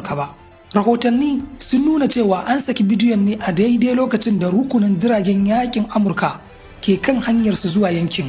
Amurka ba. Rahotanni sun nuna cewa an saki bidiyon ne a daidai lokacin da rukunin jiragen yakin Amurka ke kan hanyarsu zuwa yankin,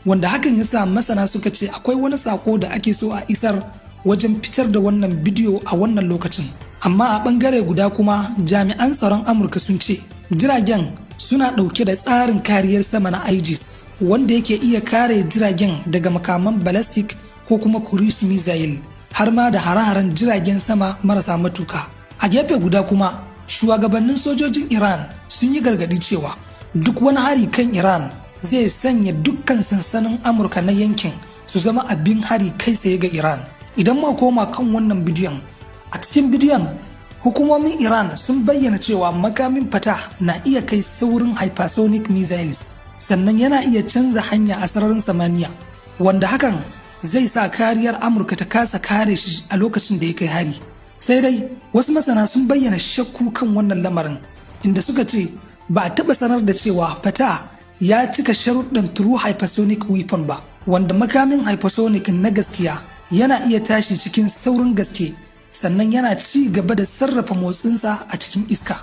wanda hakan ya sa masana suka ce akwai wani sako da ake so a isar wajen fitar da wannan bidiyo a wannan lokacin. Amma a bangare guda kuma, jami'an tsaron Amurka sun ce jiragen suna ɗauke da tsarin kariyar sama na Aegis, wanda yake iya kare jiragen daga makaman ballistic ko kuma cruise missile, har ma da hare-haren jiragen sama marasa matuka. A gefe guda kuma, shugabannin sojojin Iran sun yi gargaɗi cewa duk wani hari kan Iran zai sanya dukkan sansanin Amurka na yankin su zama abin hari kai tsaye ga Iran. Idan muka koma kan wannan bidiyon, a cikin bidiyon hukumomin Iran sun bayyana cewa makamin Fatah na iya kai saurin hypersonic missiles, sannan yana iya canza hanya a sararin samaniya, wanda hakan zai sa kariyar Amurka ta kasa kare shi a lokacin da ya kai hari. Sai dai wasu masana sun bayyana shakku kan wannan lamarin, inda suka ce ba a taɓa sanar da cewa Fatah ya cika sharuɗin true hypersonic weapon ba, wanda makamin hypersonic na gaskiya yana iya tashi cikin saurin gaske, sannan yana ci gaba da sarrafa motsinsa a cikin iska.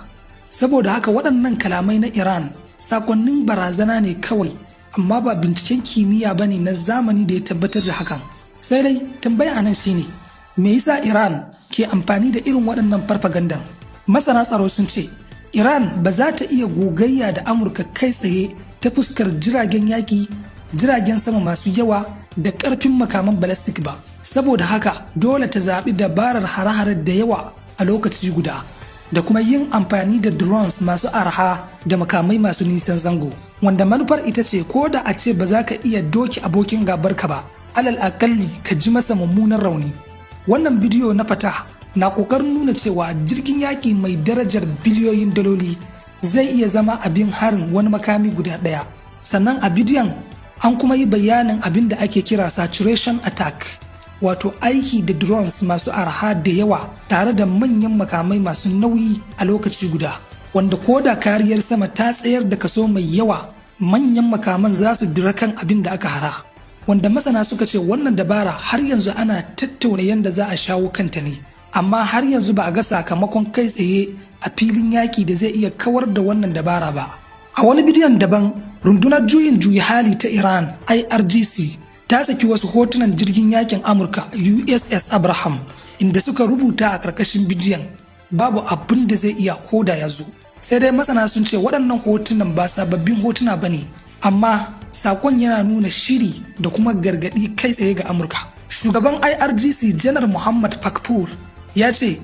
Saboda haka, waɗannan kalamai na Iran sakonnin barazana ne kawai, amma ba binciken kimiyya ba ne na zamani da ya tabbatar da hakan. Sai dai tambaya a nan shine, me yasa Iran ke amfani da irin waɗannan farfagandan? Masana tsaro sun ce Iran ba za ta iya gogayya da Amurka kai tsaye ta fuskar jiragen yaƙi, jiragen sama masu yawa da ƙarfin makaman ballistic ba. Saboda haka, dole ta zaɓi dabarar hare-hare da yawa a lokaci guda da kuma yin amfani da drones masu arha da makamai masu nisan zango, wanda manufar ita ce ko da a ce ba za ka iya doki abokin gabarka ba, alal akalli ka ji masa mummunan rauni. Wannan bidiyo na Fatah na ƙoƙarin nuna cewa jirgin yaƙi mai darajar biliyoyin daloli zai iya zama abin harin wani makami guda ɗaya. Sannan a bidiyon an kuma yi bayanin abin da ake kira saturation attack, wato aiki da drones masu arha da yawa tare da manyan makamai masu nauyi a lokaci guda, wanda ko da kariyar sama ta tsayar da kaso mai yawa, manyan makaman za su dira kan abin da aka hara. Wanda masana suka ce wannan dabara har yanzu ana tattauna yadda za a shawo kanta ne, amma har yanzu ba a ga sakamakon kai tsaye a filin yaƙi da zai iya kawar da wannan dabara ba. A wani bidiyon daban, rundunar juyin juyi hali ta Iran, IRGC, ta saki wasu hotunan jirgin yakin Amurka USS Abraham, inda suka rubuta a ƙarƙashin bidiyon, "Babu abin da zai iya koda ya zo." Sai dai masana sun ce waɗannan hotunan ba sababbin hotuna ba ne, amma sakon yana nuna shiri da kuma gargaɗi kai tsaye ga Amurka. Shugaban IRGC, Janar Muhammad Pakpour, ya ce